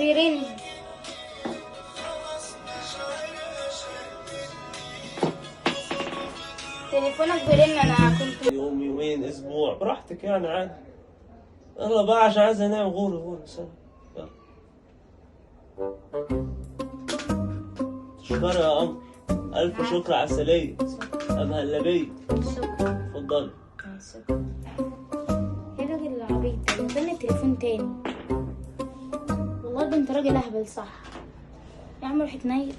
بيرن. تليفونك بيرن. انا كنت يوم يومين اسبوع براحتك يعني عادي. يلا بقى عشان عايز انام. غوري غوري سلام. يلا تشكري يا قمر، الف شكر عسلية ام هلبية. شكرا. اتفضلي. شكرا. ايه الراجل العبيط ده بيرن التليفون تاني؟ والله ده انت راجل اهبل صح يا عم، روح اتنيل.